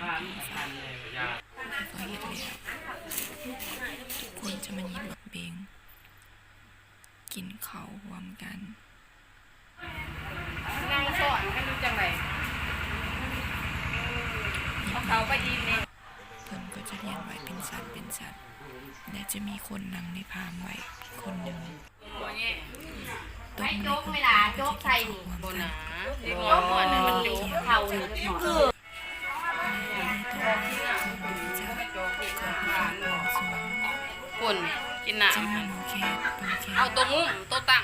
ຂ້ອຍເຮັດແລ້ວ ທຸກຄົນຈະມາຫຍິບໝາກເບັງ ກິນເຂົ້າຮ່ວມກັນ. ນາງສອນກັນຢູ່ຈັ່ງໃດ? ເອົາເຂົ້າໄປອີກແດ່. ເພິ່ນກໍຈະລຽນໄວ້ເປັນຊັ້ນເປັນຊັ້ນ ແລະ ຈະມີຄົນນັ່ງໃນພາມໄວ້ຄົນໜຶ່ງ. ໃຫ້ໂຈກເວລາໂຈກໃສ່ນີ້ ບໍ່ນາ ເດັກນ້ອຍມ່ວນນີ້ມັນໂຈກເຂົ້ານີ້. ຄົນກິນນ້ຳ ເອົາໂຕງຸ້ມໂຕຕັ້ງ.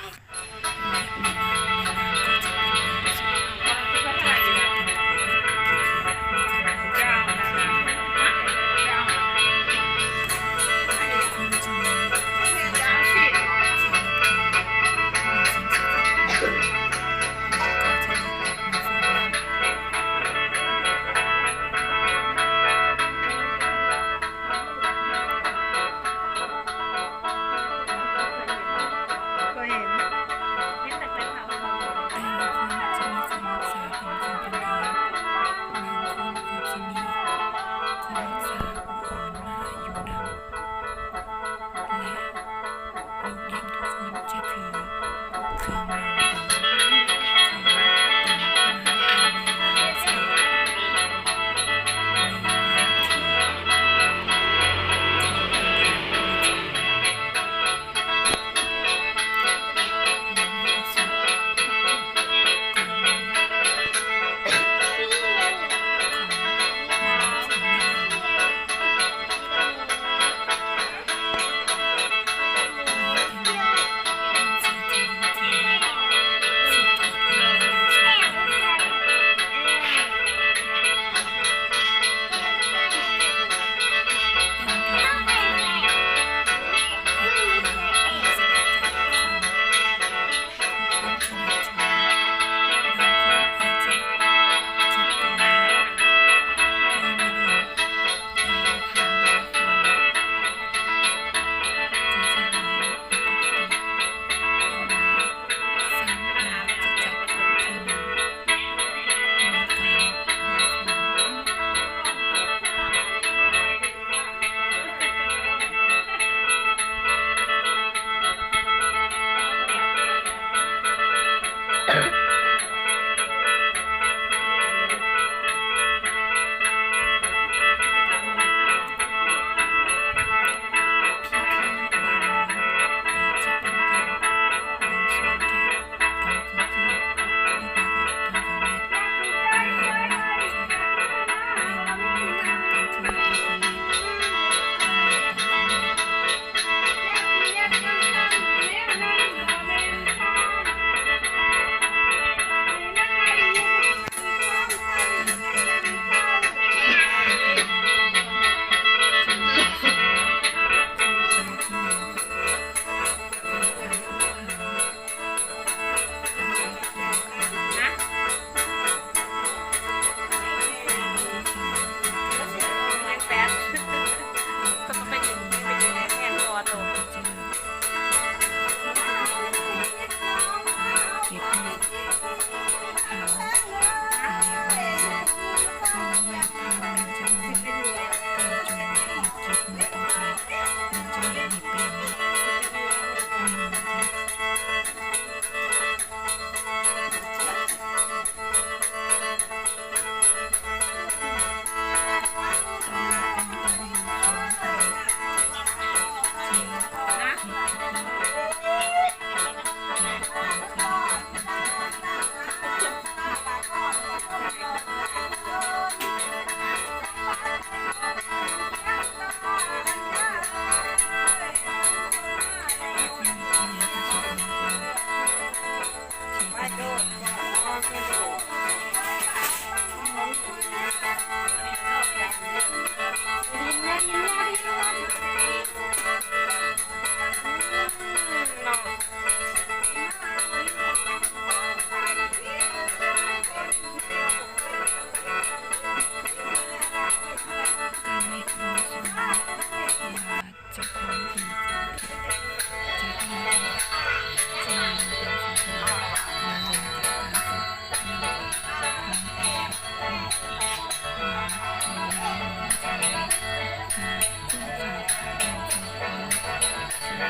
ຕ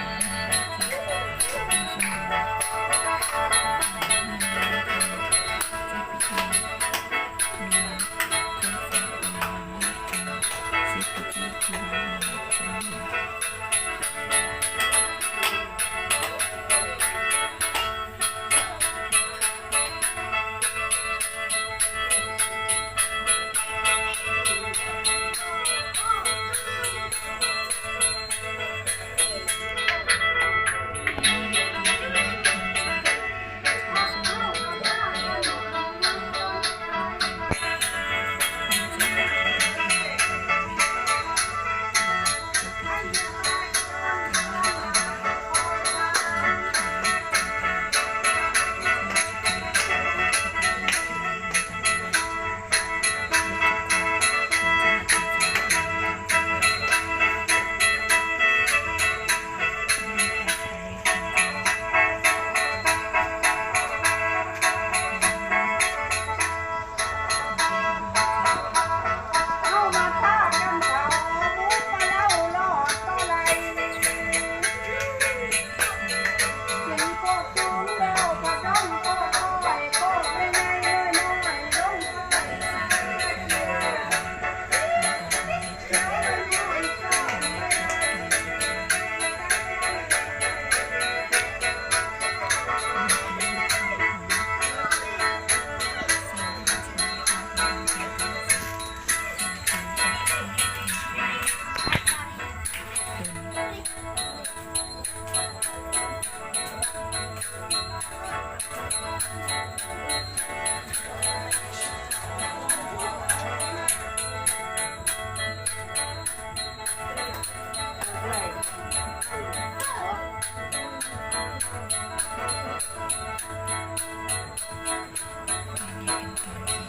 ອນນີ້ເປັນຕອນທີ່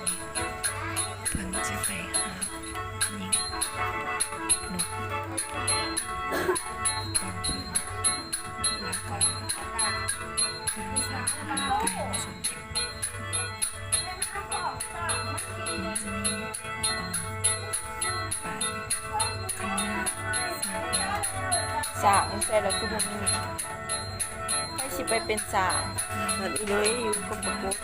ເພິ່ນຈະໄປຫາຍິງນົກຕອນຄືນ ແລ້ວກໍເພິ່ນຈະຫາໄກ່ມາສົມກັນ. ມັນຈະມີ ເອີ ປານ ຄັນນາ ສາກ ສາກ ໃສ່ແລ້ວຄືບໍ່ມີ. ໃຜຊິໄປເປັນສາງ ເພິ່ນອີເລີຍຢູ່ກັບປະກົດ.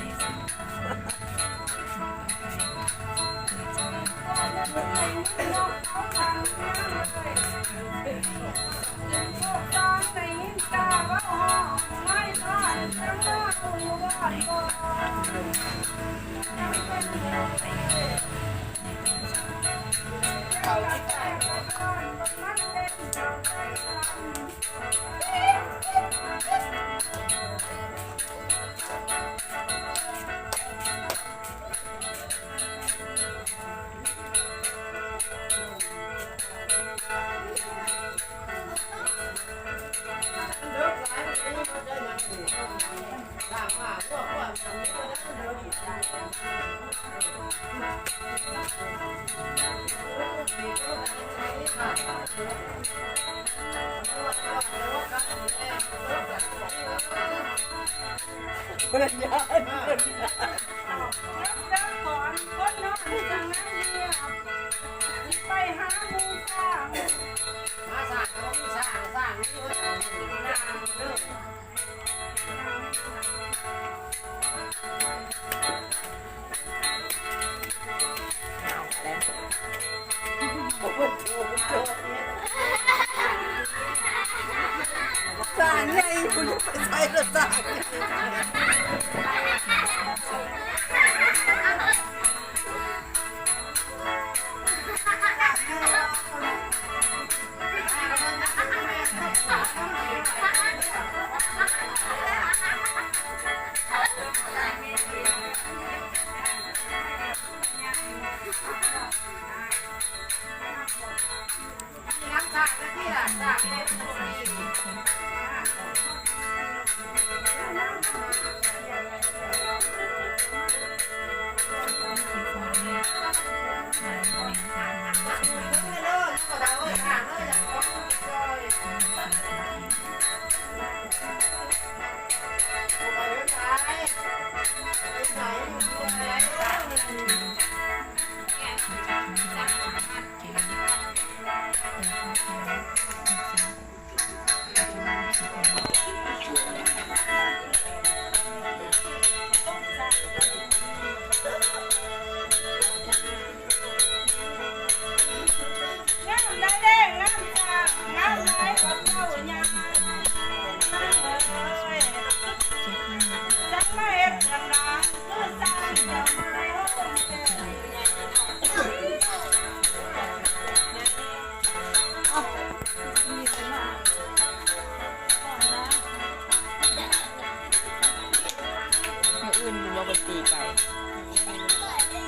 ມື້ອື່ນບຸນບໍ່ເພິ່ນຕີໄກ່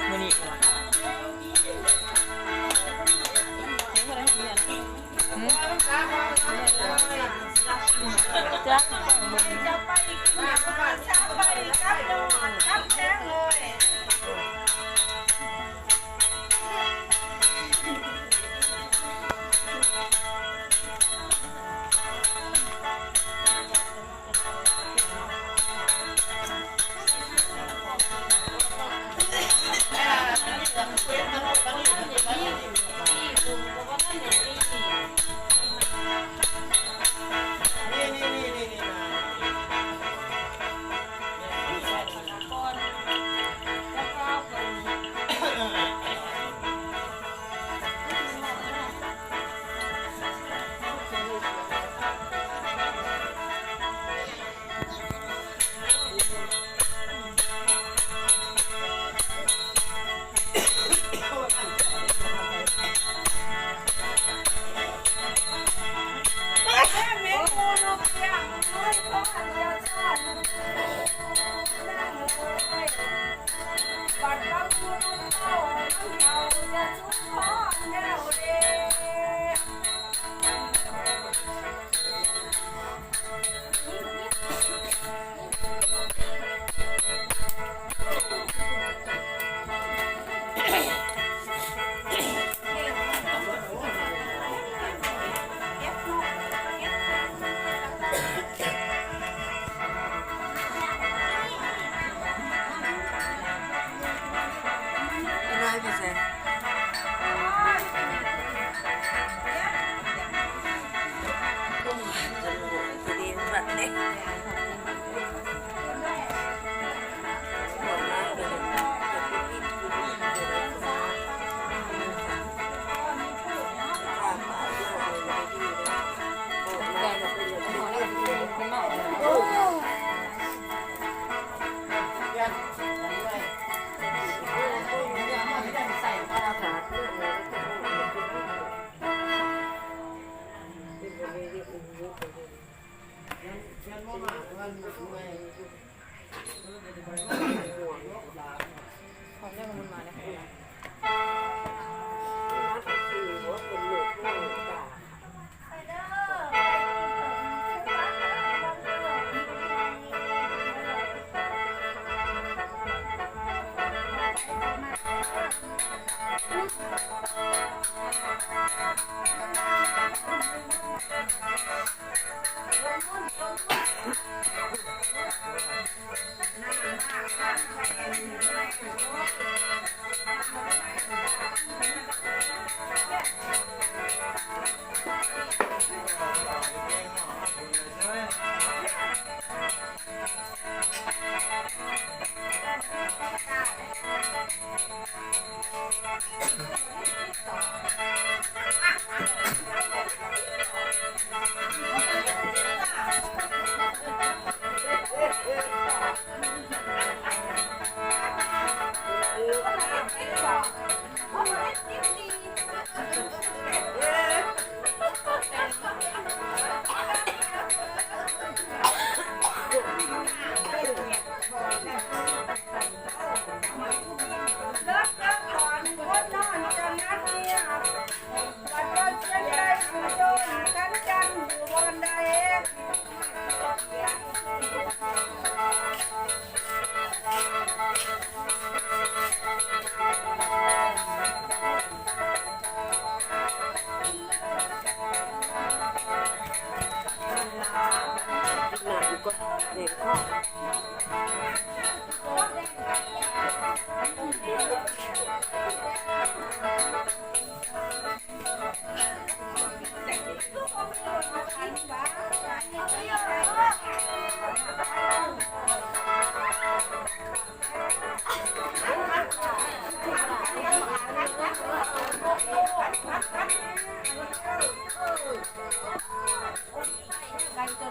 ມື້ນີ້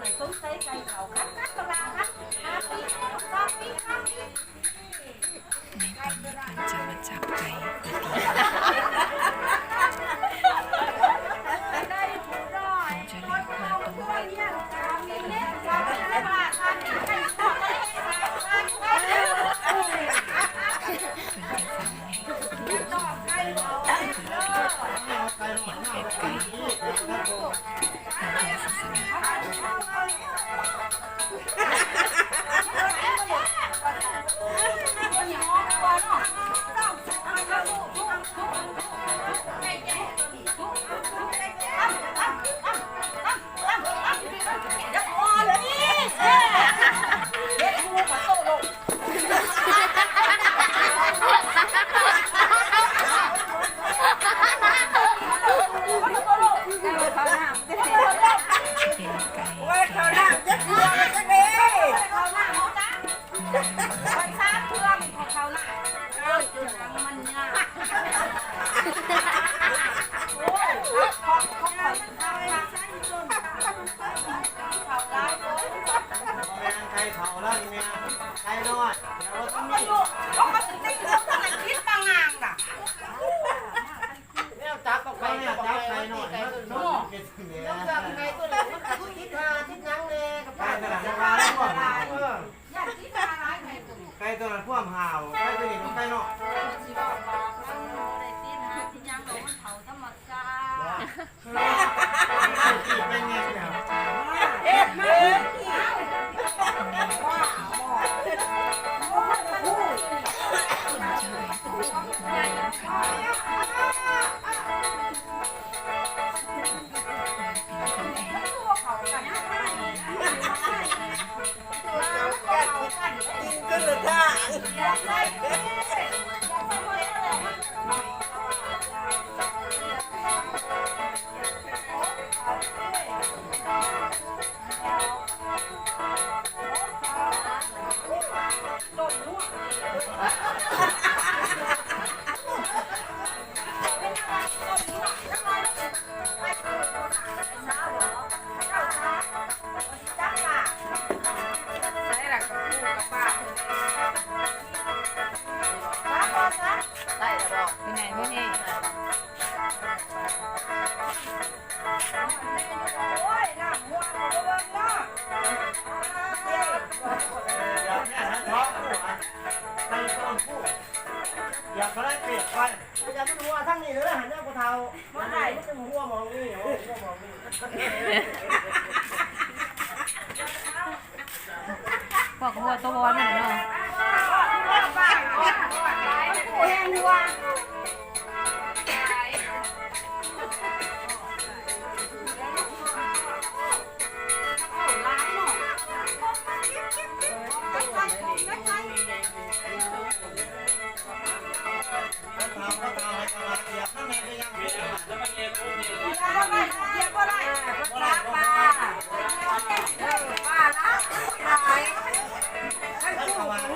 ໃນຕອນນີ້ເພິ່ນຈະມາຈັບໄກ່ອີກ ເພິ່ນຈະເລືອກມາຕົວ ເພິ່ນຈະຟັງໃຫ້ ເຮັດແບບໄກ່ ເຮັດແບບໄກ່ ແມ່ນໄກ່ເຖົ້າແລ້ວນີ້ແມ່ ໄກ່ນ້ອຍ ແຕ່ວ່າຕ້ອງມີ ແນວຈັບເອົາໄກ່ ແນວຈັບໄກ່ນ້ອຍ ມັນເນາະ ເປັນຈັ່ງໃດ ແລ້ວເລື່ອງໄກ່ຕົວນີ້ມັນກໍຄືຕິດຫາຕິດຫຍັງແດ່ ກໍໄກ່ຕົວນັ້ນວ່າແລ້ວ ເອີ ໄກ່ຕົວນັ້ນພວມຫ້າວ ໄກ່ຕົວນີ້ກໍໄກ່ນ້ອຍ ຊິເວົ້າວ່າມັນບໍ່ໄດ້ຕິດຫາຕິດຫຍັງດອກ ມັນເຖົ້າທຳມະຊາດ. ເຮັດມາ ກິນຄົນລະທາງ. ໄດ້ລະບໍ່? ໄປໄຫນບໍ່ນີ້? ຢ່າໄປເປີດໄຟ ຢ່າໄປຫົວທາງນີ້ເດີ ຫັ້ນນະພໍ່ເຖົ້າ ບໍ່ໄດ້ ມັນເປັນຫົວໝ່ອງນີ້ ຫົວໝ່ອງນີ້. ພວກຫົວໂຕບອນນັ້ນເນາ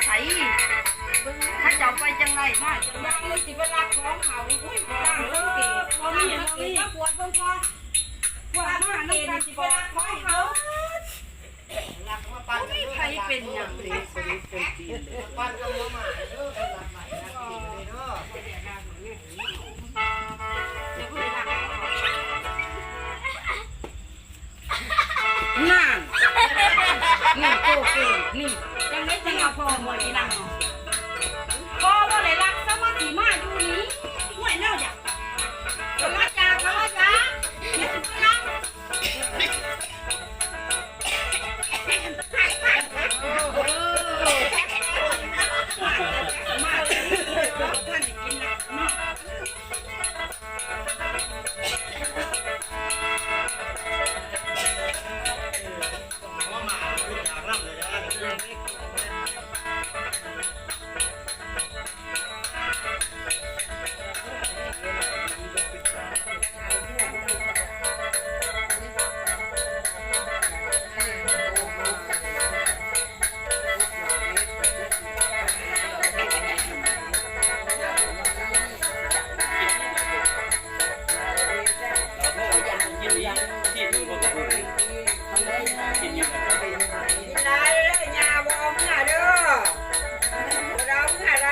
ໃສ ເຂົາເຈົ້າໄປຈັ່ງໃດມາຈັ່ງໃດ ມັນຊິໄປລັກຂອງເຂົາ ອຸ້ຍ ບໍ່ມີ ບໍ່ມີ ມາກວດເບິ່ງກ່ອນ ພວກມານຳກັນຊິໄປລັກຂອງເຂົາ ບໍ່ມີໃຜເປັນຫຍັງເດ້ ນັ້ນ ນີ້ໂຕເກັ່ງນີ້ ຈັ່ງໃດຈັ່ງວ່າພໍ່ບໍ່ໄດ້ລັກ ພໍ່ບໍ່ໄດ້ລັກ ສະມາທິມາຢູ່ນີ້ ຫ້ວຍ ແນວຫຍັງ ເຂົ້າມາຈ້າ ເຂົ້າມາຈ້າ ຢ່າຊິໄປລັກ ມາເລີຍ ບໍ່ທັນໄດ້ກິນນ້ຳເນາະ. ກິນຫຼາຍເດີ ຍ່າບໍ່ເອົາເມືອເດີ ບໍ່ໄດ້ເອົາເມືອໃດ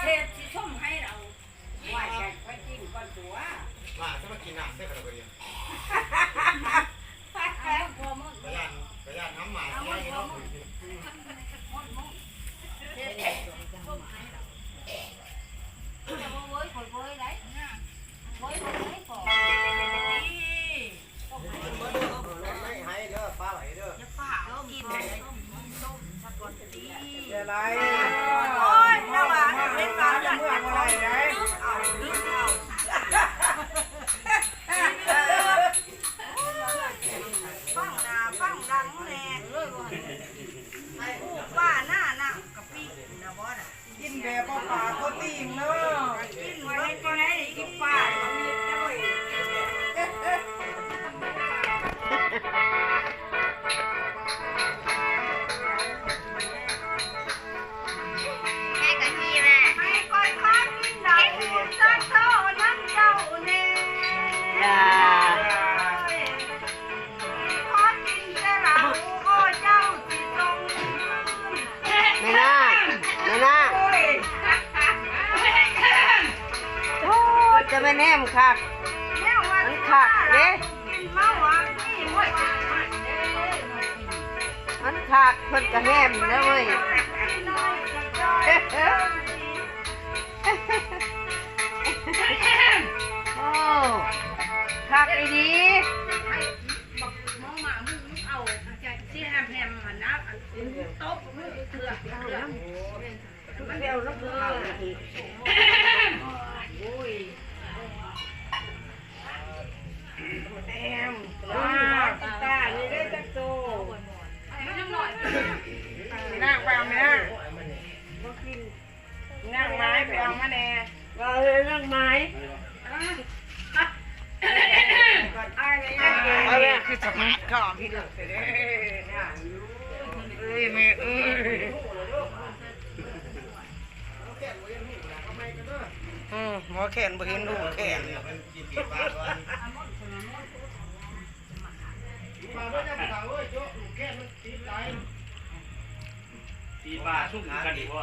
ເສບຊິຊົມໃຫ້ລາວ ໄວ້ໃຫ້ຂ້ອຍກິນກ່ອນຕົວະ ວ່າຈະມາກິນນ້ຳໃສ່ກັນລະບໍ່ດຽວ ເອົາໝົດ ເອົາໝົດ ກະຢ້ານ ກະຢ້ານນ້ຳໝາ ເອົາໝົດ ເອົາໝົດ ໝົດ ໝົດ ເຮັດໃຫ້ສົມໃຫ້ລາວ ເຈົ້າບໍ່ເວີຍ ຂ້ອຍເວີຍໄດ໋ ເວີຍ ເວີຍ ເວີຍ ເອົາລົດໄວ້ໃຫ້ເດີ ປ້າໄວ້ເດີ ຢ່າຟ້າວກິນ ຕົ້ມ ຕົ້ມສະກ່ອນຕິ ເປັນໄດ ໂອ້ຍ ລະວ່າເຮັດວ່າເລື່ອນກັນ ເອົາ ເອົາ ຟັງໜ້າຟັງຫຼັງແດ່ ປູກປ່າໜ້ານ້ຳກະປິນະບໍ່ນະ ກິນແບບບໍ່ປາກບໍ່ຕີນເນາະ ກິນເບິດບໍ່ໄດ້ກິນປາກບໍ່ມີເລີຍ ໃຫ້ຂ້ອຍພາກິນເຫຼົ້າ ສາໂທນຳເຈົ້າແດ່ ຢ່າ ຂໍກິນແຕ່ເຫຼົ້າ ໂອ້ ເຈົ້າຊິສົ່ງຄືນ ແມ່ນາງ ແມ່ນາງ ໂອ້ຍ ໂອ້ ຈະແມ່ນແຮມຄັກ ແນວວ່າ ມັນຄັກເດ້ ກິນເມົາອະ ມັນຄັກ ເພິ່ນກະແຮມແລ້ວເວີຍ ໂອ້ ຄັກອີ່ຫຼີ ບັກເມົາໝາ ມຶງເອົາ ຊິແຮມໆ ຫັ້ນນະ ອັນໂຕະ ມືເຄືອ ເຄືອ ມັນແບວນຳເຂົາອີກ ໂອ້ຍ ແຮມ ຕາ ຕາ ນີ້ເດ້ຈັກໂຕ ນາງ ໄປເອົາແມ່ ບໍ່ກິນ ນາງໄມ້ ໄປເອົາມາແດ່ ວ່າເອີຍ ນາງໄມ້ ເອົາແມ່ ຄືສະມາດຄອມ ເອີຍ ແມ່ເອີຍ ອືມ ໝໍແຂນບໍ່ເຫັນລູກແຂນ ປີປາຊຸ່ມກັນບໍ່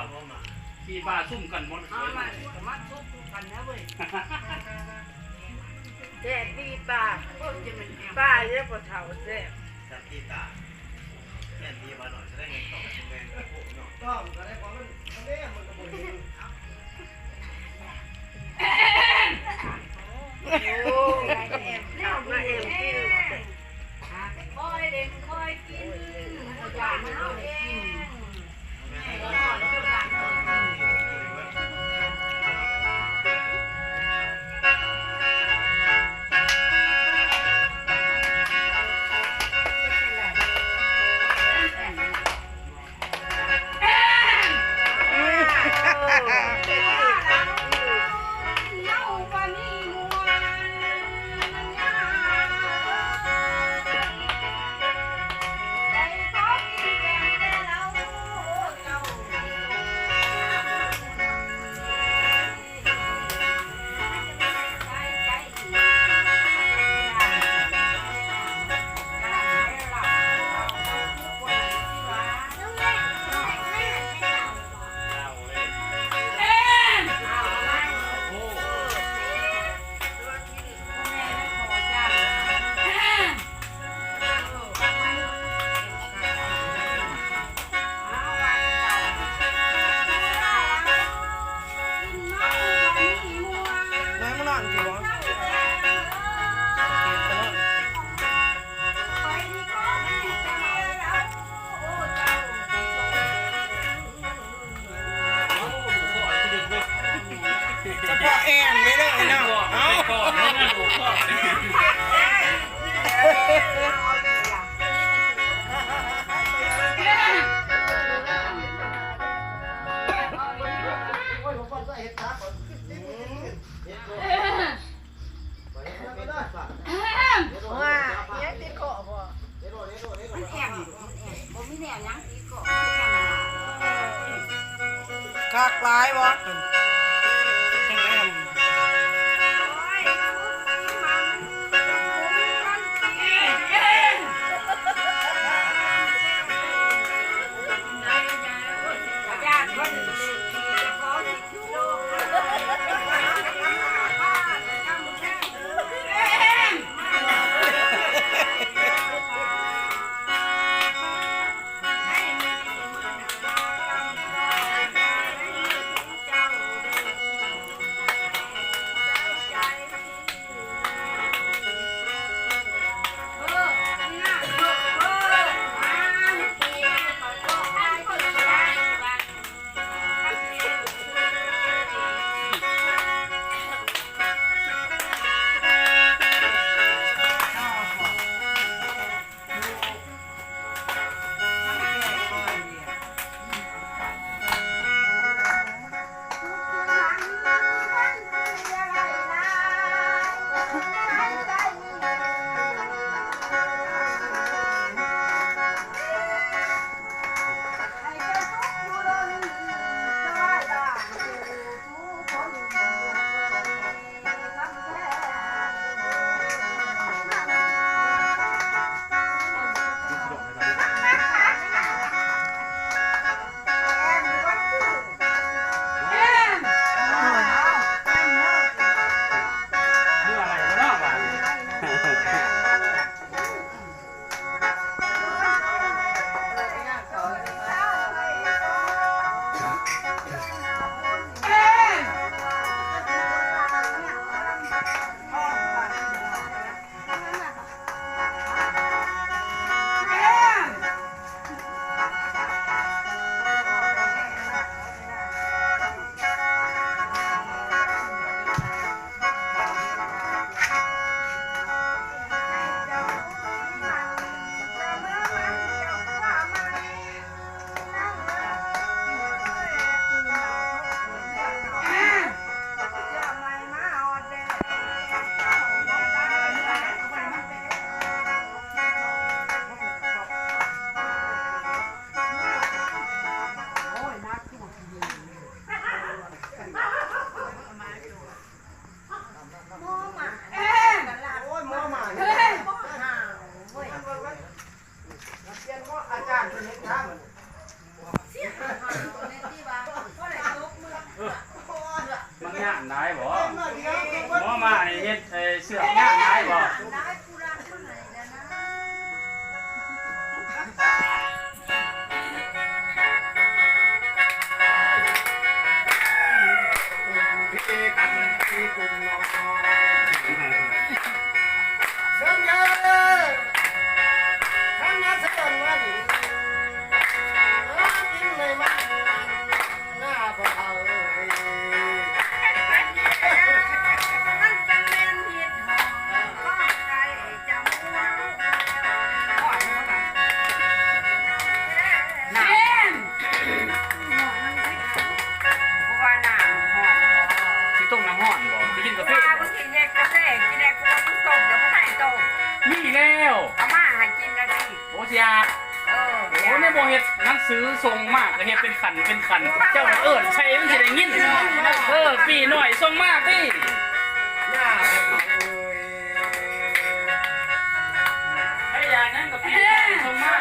ປີປາຊຸ່ມກັນໝົດ ເອົາມາ ມາຊຸ່ມກັນນະເວີຍ ແຊບປີປາ ໂອ້ຍ ຈະແມ່ນປາເດີພໍ່ເຖົ້າ ແຊບ ແຊບປີປາ ແມ່ນປີປາໜ້ອຍ ຈະໄດ້ເງິນຕໍ່ແມ່ນໂພດເນາະ ຕ້ອງກະໄດ້ ເພາະມັນ ມັນແນມ ມັນກະບໍ່ເຫັນ ພໍແອນໄປເລີຍເນາະ ເອົາ ວ່າ ອີຫຍັງຕິດຄໍບໍ່? ມັນແອມ ມັນແອມ ບໍ່ມີແນວຫຍັງຕິດຄໍ ມັນແອມ ຄັກຫຼາຍບໍ່? ມັນຍ່າງໄດ້ບໍ່? ໝໍມ້ານີ້ເຮັດ ເອີ ເຊືອກຍ່າງໄດ້ບໍ່? ຊິຕົ້ມນ້ຳຮ້ອນບໍ່? ຊິກິນກາເຟບໍ່? ມີແລ້ວ ເອົາມາໃຫ້ກິນແລ້ວຕິ. ໂອ້ ຊິອາດ. ເອີ ໂອ້ ແນວບໍ່ເຮັດໜັງສືສົ່ງມາ ກໍເຮັດເປັນຂັ້ນເປັນຂັ້ນ ເຈົ້າເອີ້ນໃສ່ມັນຊິໄດ້ຍິນ. ເອີ ປີ້ນ້ອຍສົ່ງມາຕິ. ໃຜຢາກຫຍັງກໍປີ້ນ້ອຍສົ່ງມາ.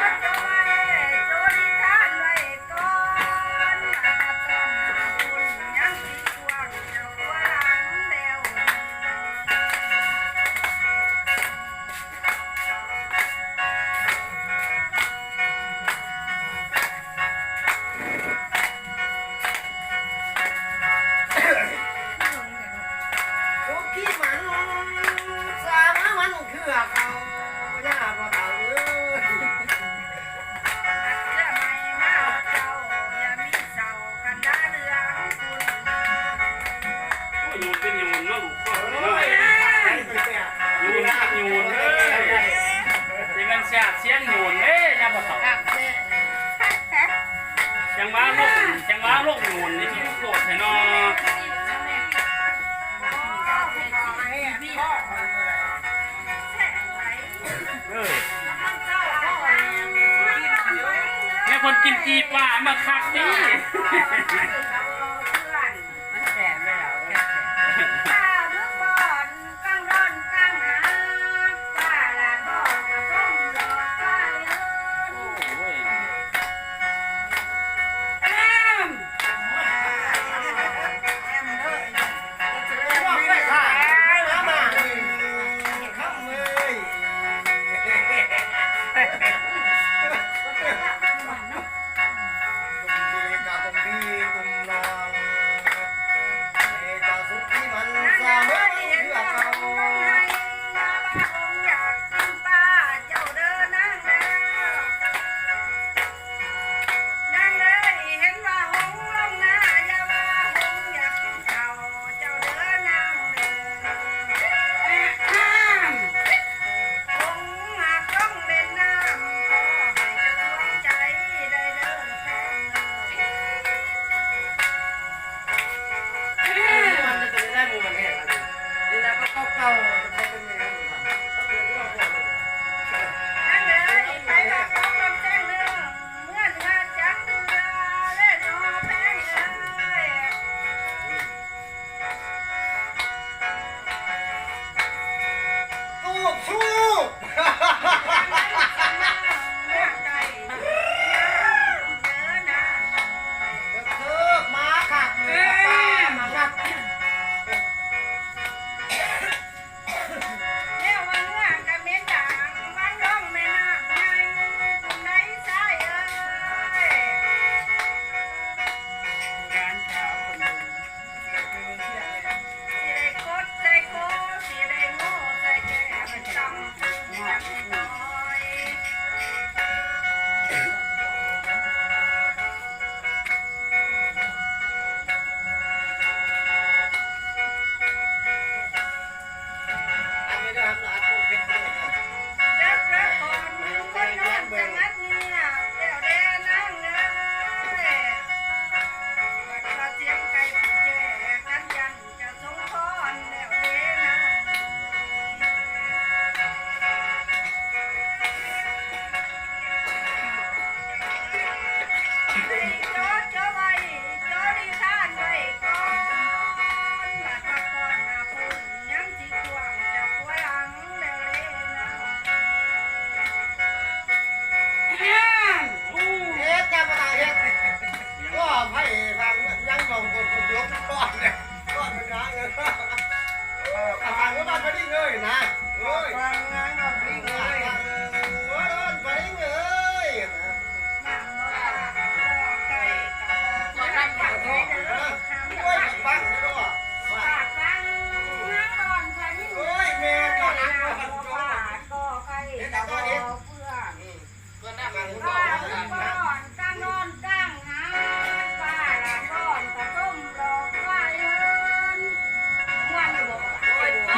ໂຍນເປັນໂຍນເນາະ ລູກເນາະ ໂຍນຄັກໂຍນເດີ ຊິແມ່ນສາດສຽງໂຍນເດ້ຍາມບໍ່ເຖົ້າ ຈັ່ງວ່າລູກ ຈັ່ງວ່າລູກໂຍນນີ້ຄືໂພດແທ້ເນາະ. ເອີ ແມ່ເພິ່ນກິນຈີ່ປ່າມາຄັກຕິ ມັນແສບເລີຍລະ ແຊບໆ. ນາງເອີຍ ເຫັນວ່າຫົງລົງນາ ຢ່າວ່າຫົງຢາກກິນເຂົ້າເຈົ້າເດີນາງເດີ. ຫົງຫາກຕ້ອງເຫຼັ້ນນ້ຳ ຂໍໃຫ້ເຈົ້າດວງໃຈໄດ້ເດີແພງເອີຍ. ນາງເອີຍ ໄປວ່າຂໍຄວາມແຈ້ງເດີ. ເມືອນມາຈັກເທື່ອແລະໜໍ່ແພງເອີຍ. ຕູບຊູບ ເດີນາງ ເດີນາງ ເດີນາງ ມາຄັກ ເດີນາງ ມາຄັກ. ແລ້ວວ່າເມືອງກະເມັນດາງ ວັນລ່ອງແມ່ນ້ຳໃຫຍ່ ບຸນໄດຊາຍເອີຍ. ການຂາວຄົນໜຶ່ງ ຊິໄດ້ກົດໃສ່ໂກ ຊິໄດ້ໂງ່ໃສ່ແກ ມັນຕ້ອງຖືກຈັບຕໍ່ຍ. ເລີກເລີກກ່ອນ ຄົນນອນສະຫງັດງຽບ ແລ້ວແດ່ນາງເອີຍ ວ່າສຽງໄກ່ຜູ້ແຈກັນຢັນ ຈະສົມພອນແລ້ວເດນາງເອີຍ. ໃຫ້ຈໍຈໍໄວ້ ຈໍນິທານໄວ້ກ່ອນ ລະຕະກ່ອນໜ້າພຸ້ນຍັງຊິກວ້າງຈາກຂົວຫຼັງແລ້ວເດນາງເອີຍ. ເຮັດຫຍັງບໍ່ໄດ້ເຮັດ ກໍໃຜຟັງຍັງລອງກົດກົດລົງກ່ອນ ກ່ອນມັນຫາເງິນ ອ່າ ຟັງວ່າບ້ານພະດິງເອີຍນະ ເອີຍ ຟັງນາງນອນພິງເອີຍ ຟັງນາງນອນພິງເອີຍນະ ໂອ້ຍ ຟັງເດີ ໂອ້ຍ ແມ່ນນາງນອນພິງ ເຮັດຫຍັງກໍເຮັດ ອືມ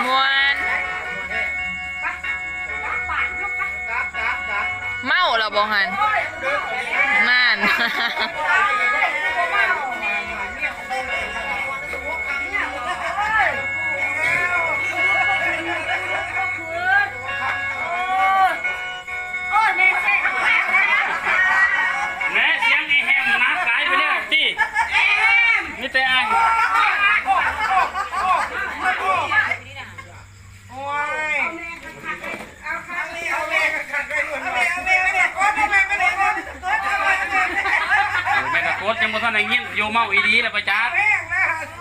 ມ່ວນ ເມົາແລ້ວບໍ່ຫັ້ນ ນັ້ນ. ໂອ້ຍ ແມ່ເສຍງອີແຮມນະ ກາຍໄປແລ້ວຕິ ມີແຕ່ອັນ ໂອ້ຍ ແມ່ຕະໂກດຍັງບໍ່ທັນໄດ້ຍິນຢູ່ ເມົາອີ່ຫຼີແລ້ວປະຈັກ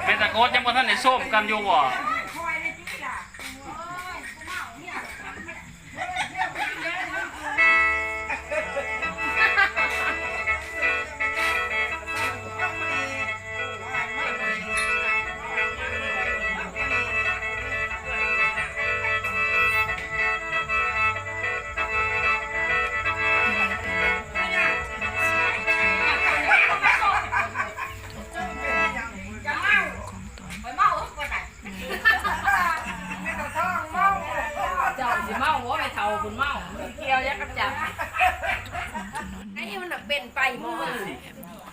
ແມ່ຕະໂກດຍັງບໍ່ທັນໄດ້ໂຊມກັນຢູ່ບໍ່? ຢ່າເມົາ ຂ້ອຍເມົາ ຂ້ອຍເມົາ.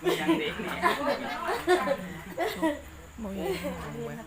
ມີຫຍັງເດນີ້? ບໍ່ມີຫຍັງ.